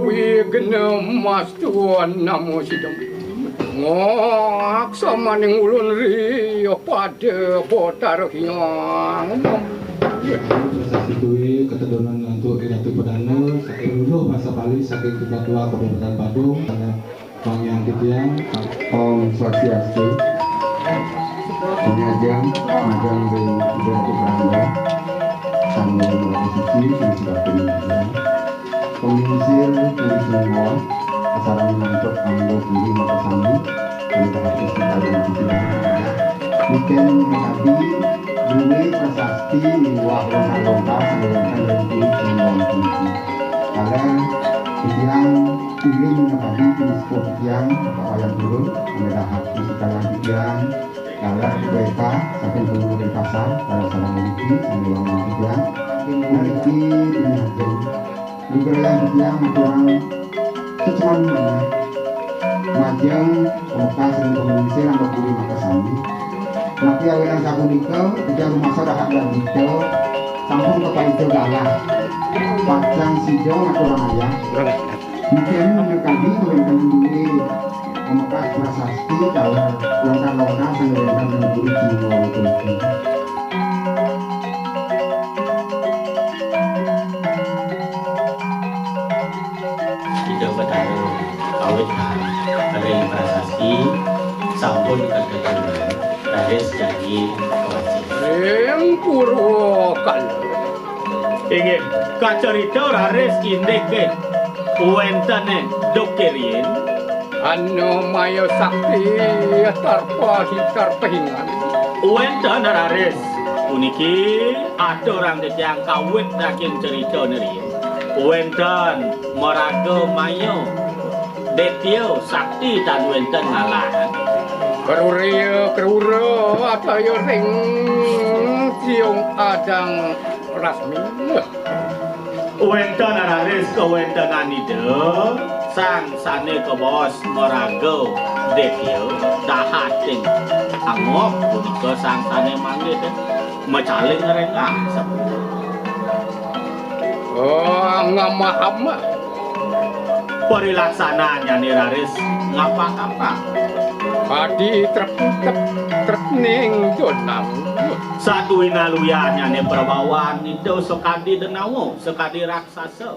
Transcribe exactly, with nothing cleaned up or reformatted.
Wigna mastuan namo sidem. Ngok samaning ulun ri pada Batara Hyang. Prasasti kuwi ketedonan untuk Ratu Pedana, saking Luruh Basa Bali, saking Tingkat Dua Kabupaten Badung, Bang Yang Titiang. Om Swastiastu. Panyajeng majeng ring Ida Datuk Rangga, sané muraka suci, sing suka panyajeng. Pamingsir puri Sunggawa, kasarengin antuk angga puri makasami, kalian harus sekalian pikiran. Mungkin tadi duwe prasasti miwah lontar-lontar sing wonten ring puri Sunggawa puniki. Kalian titiang pilih tadi pun sepuh titiang, Bapak Wayan Turun, anda dahat sekalian titiang, Dalam Beta, saking Gunung Denpasar, pada salam niki, sambil wangun titiang. Niki, titiang. Lugrayang titiang, ngaturang sesaman mana. Majeng, pamekasing pamingsir, angga puri makasami. Napi awinan sapunika, titiang rumasa dahat gagita, sampun kapaita galah. Pacang sida ngaturang ayah. Mungkin menawi kami wénten duwe pamekas prasasti taler lontar-lontar sing wénten ing Guru Jiwa puniki. Ida Betara kawit ring prasasti sampun katetenan raris jagi kawacén. Ing purwa kala. Inggih, kacarita raris indik wéntené duk kiriin. Ana maya sakti tarpahi tarpahingan. Wénten raris puniki aturang titiang kawit saking carita niriin. Wénten maraga maya detya sakti tan wénten ngalahan. Krura krura ataya ring siung adang rasmi. Wénten raris kawéntenan Ida, sang sané kabaos maraga detya, dahating angok punika sang sané manggih macaling ngrenggang sapunika. Oh, ngamah-amah. Parilaksanaannyané raris ngapang-apang. Kadi trep-trep trepning jonang. Satuwina luyannyané prabawan Ida sakadi denawa, sakadi raksasa.